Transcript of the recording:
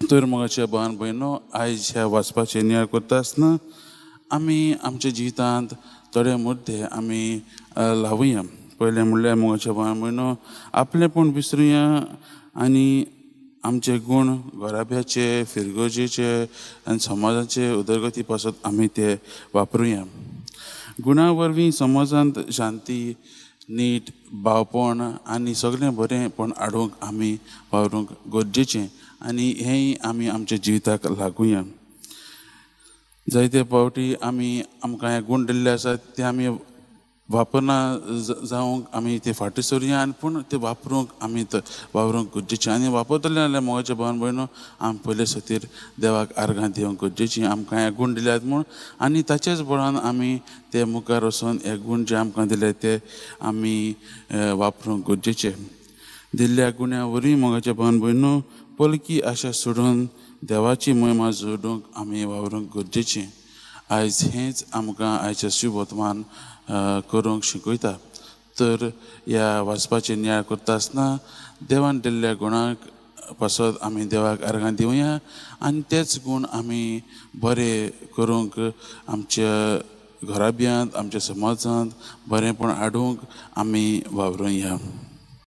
तर मोगाच्या भावान भयणो, आयज ह्या वाचपाचें नियाळ करता आसतना आमी आमच्या जिवितांत थोडे मुद्दे आमी लावया. पयलें म्हणल्यार मोगाच्या भावान भयणो, आपलेंपण विसरुया आनी आमचे गूण घराब्याचे, फिरगर्जेचे आनी समाजाचे उदरगती पासत आमी ते वापरुया. गुणा वरवीं समाजांत शांती, नीट, भावपण आनी सगळें बरेंपण हाडूंक आमी वावरूंक गरजेचें आनी हेंय आमी आमच्या जिविताक लागुया. जायते फावटी आमी आमकां हे गूण दिल्ले आसात ते आमी वापरना जावंक आमी ते फाटीं सरुया आनी पूण ते वापरूंक आमी वावरूंक गरजेचें. आनी वापरतले जाल्यार मोगाच्या भावान भयणो, आमी पयले खातीर देवाक आर्गां दिवंक गरजेचीं, आमकां हे गूण दिल्यात म्हूण, आनी ताचेच बळान आमी ते मुखार वचून हे गूण जे आमकां दिले ते आमी वापरूंक गरजेचे. दिल्ल्या गुण्या वरवीं मोगाच्या भावान भयणो, पलकी आशा सोडून देवाची महिमा जोडूंक आमी वावरूंक गरजेचें. आयज हेंच आमकां आयच्या शुभ वर्तमान करूंक शिकयता. तर ह्या वाचपाचें नियाळ करता आसतना देवान दिल्ल्या गुणाक पासत आमी देवाक आर्गां दिवया आनी तेच गूण आमी बरे करूंक आमच्या घराब्यांत, आमच्या समाजांत बरेंपण हाडूंक आमी वावरुया.